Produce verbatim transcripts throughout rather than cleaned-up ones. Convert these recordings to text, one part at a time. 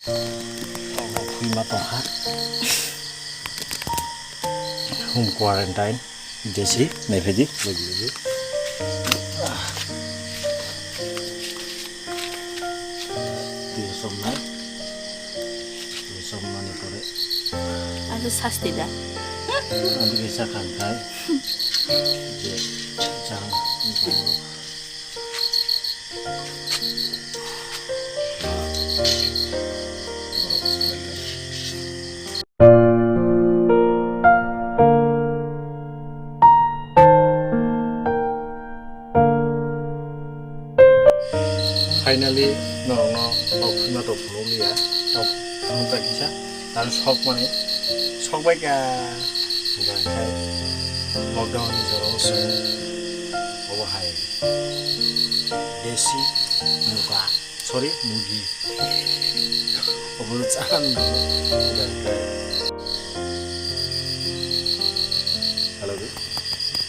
Obo khwima tongkha. Home quarantine. Desi, naiphaidi. Twi somnai. Twi somnani pore. Aja sasti da. Adi kisa kangkai. Je, jang. Finally, norokno tok phima tok phunukliya, tok phunukjak kisa, aro sok mani, sok bai kha, hwnkha khe lockdown ni jora o chwng obo hai desi muga. Sorry, mugi. Obono chan. Hello,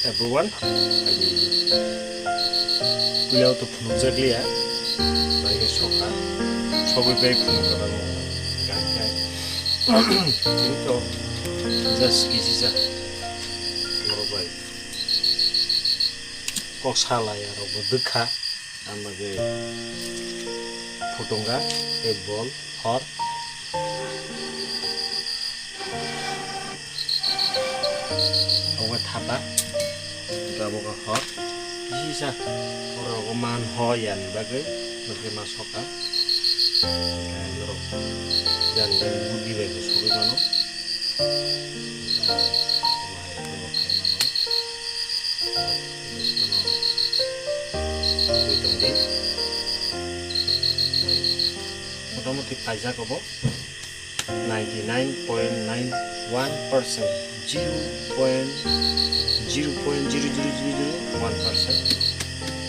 everyone. Agi puila to phunukjak liya. Bai soka. Sobi bai phunuk kata mo. Gangkai. Chini to just kisi sa. Mo bai. Kok salai aro bo dukha. Ang bagwi phutunga tei bol hor. Obo thapa, abo khe hor. Kisa oro man ho yani bagwi nokhe ma soka. Norok jani jani budi bai bo sogwi mano. Obo hai khe bo khai mano. Twi tong di. Motamoti paijak obo ninety nine point nine one percent, zero point zero point zero zero zero zero one percent.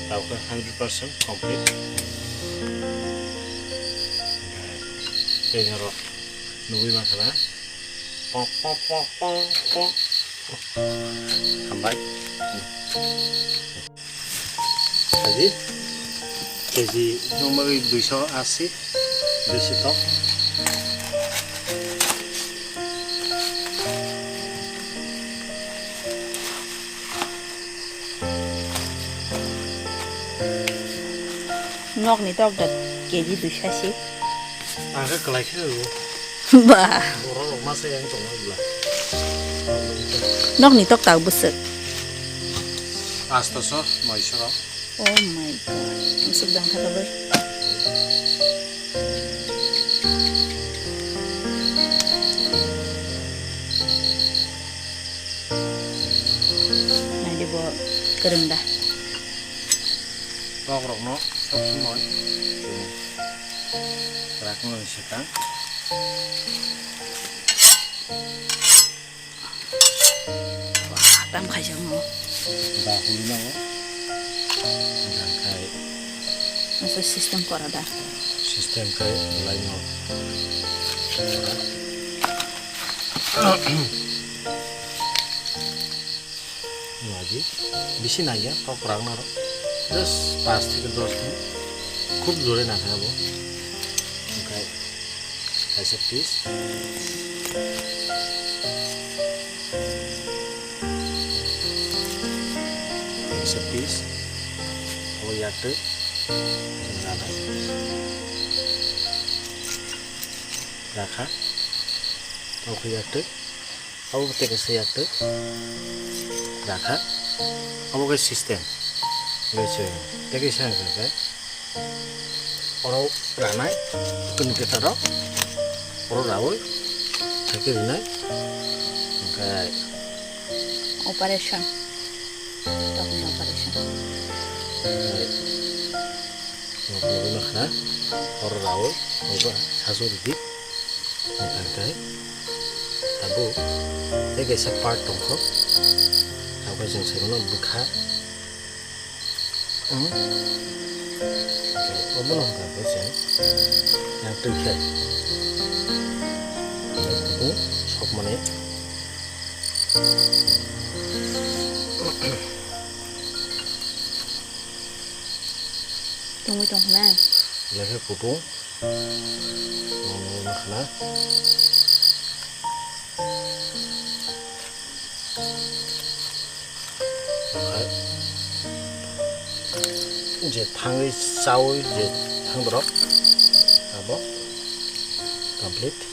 Tao khe hundred percent complete. Tei norok nugwi mankha na. Pok, pok, pok, pok, pok. Hambai. Haji, keji nungmagwi duiso asi, duiso tok. Nokni tok da keji duiso asi. Ang khe kwlai khe rw. Ba. Borok rok masa yang tongo bla. Nokni tok tak bwswk. Astaso noisho rok. Oh my God. Ang suk dang thaka bai. Naidi bo kwrwng da. Tok rokno sok sumoi. Rakno ni swkang. Wah, tam khaisa mo. Da huli na o. Hwnkha khai. Masa system kora da. System khai belai no. Lagi bisi nangya tok rang naro. Just pas theke dos minute. Khub jore nangkha bo. Hwnkha. Kaisa piece. Kaisa piece. Abo yaktwi. Chwng ranai. Rakha. Abo khe yaktwi. Abo tei kaisa yaktwi rakha. Abo khe system. Hwnkhe chwng tei kaisa hwnkha khe oro ranai, kwnwi kwtharo oro raui, hakhe rinai, hwnkhe operation, tokni operation. Hwnkhe nokni bwkha oro raui, oro sasu ridi. Hwnkhe tabuk tei kaisa part tongkho, abo chwng sai mano bwkha. Hmm? Obono hwnkha khe chwng yang twi khe. Kutung sokmani. Tungwi tongkha na? Belai khe kutung. Nono Na? Okhai. Je thangwi chawi je thang borok abo complete.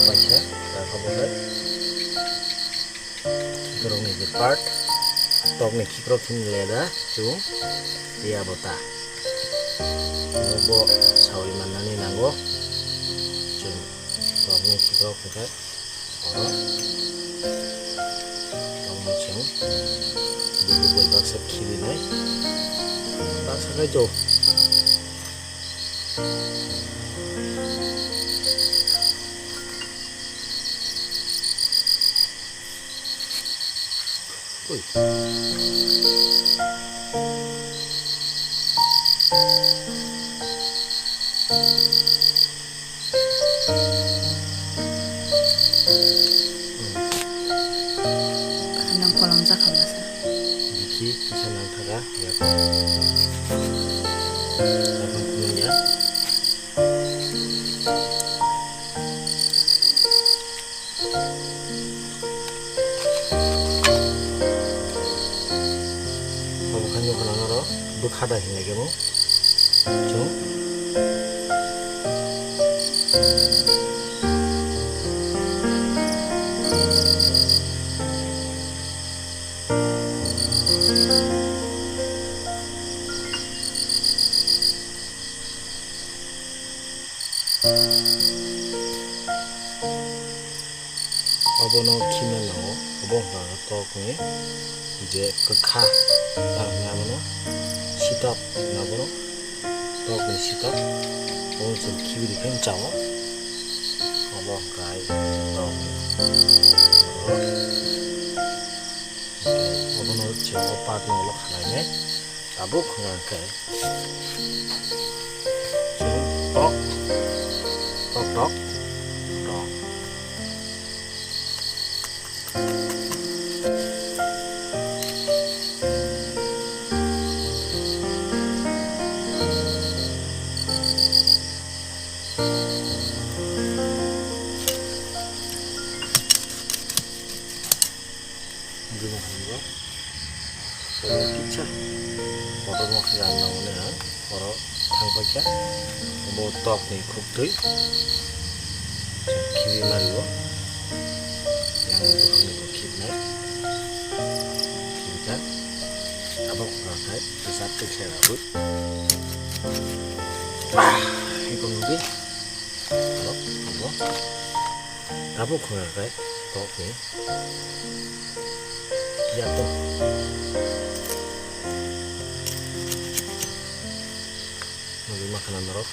Paisa, ta kabo khai. Khikrokni je part, tokni khikrok thini leda chwng ya bo ta. Bo sawi mannani nango. Chwng tokni khikrok khe oro tokno chwng bubu bai baksa khirinai. Baksa khai to. Ui. Nang kolom jakha masa. Bikhi kisa nang thaga ya. Abang kuning ya. Obo khe nukha nang oro bwkha da hinlai khe bo chwng. Abono khimano, obo wngkha tokni je kwkha, abono sitok, abono tokni sitok, obo chwng khibi rikhe chao, obo wngkha tokni, obono chwng o patno ulo khlainai. Tabuk hwnka khe chwng tok, tok, tok, tok. Bini hamjak. Oro kisa kotorma khe rang nangmani ang oro thang paikha. Obo tokni khuktwi khibi mario. Yang bukhukni bo khibnai. Khibikha. Abo khwnathai bwsatwi khe rabwi. Ah, iko nungdi. Oro, abo. Abo khwnathai tokni. Yato. Nugwi makhana norok.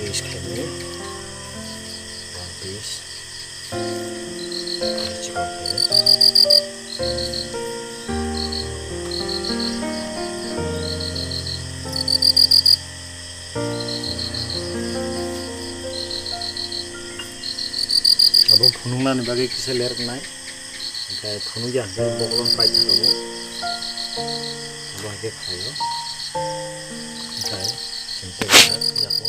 Paste khaimani. One piece. Chikon khaimani. Abo phunuknani bagwi kisa lerknai. Hwnkhe phunukya hwnkhe bokolong paithak abo. Abo hwnkhe khlaio. Hwnkhe chwng tei kisa yago.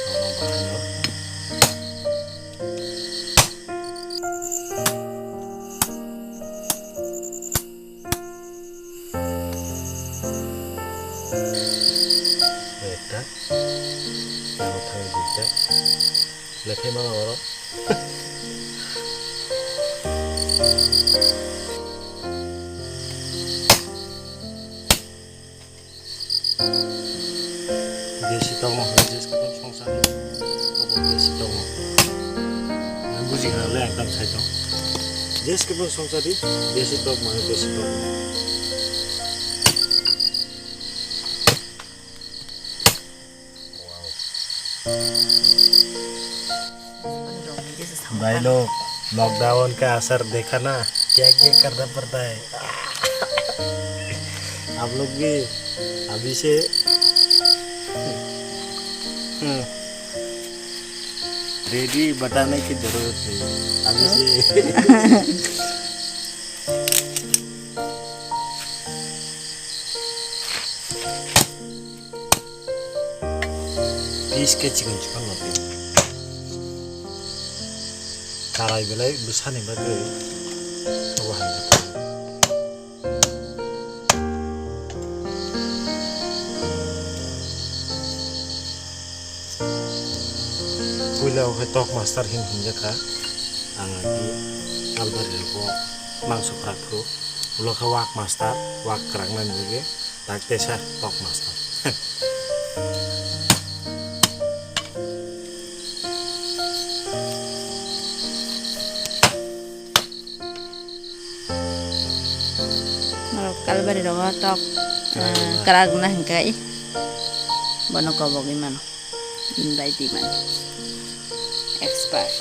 Abo bahaino. Ekta. Abo thang duita. Lekhai mano oro. Besi tongo, besi tongo, songsa. Obo besi tongo. Ang Ekdam saito. Jeske bo songchari, besi tok mane besi tok. भाई लोग, लॉकडाउन का असर देखा ना, क्या क्या करना पड़ता है। आप लोग भी अभी से, हम्म, रेडी बताने की जरूरत नहीं, अभी से। Piece khe chikon chikon no khe. Karai belai bwsani bagwi abo hai. Puila o khe tok master hin hinjak kha. Ang agi kalbari rok mangso kwrak phuru. Ulo khe wak master, wak kwrak nani bagwi. Tak tesa tok master. Norok kalbari rogo tok, eh, kwrak na hingkai. Bono kobogwi mano. Bai di mano. Expert.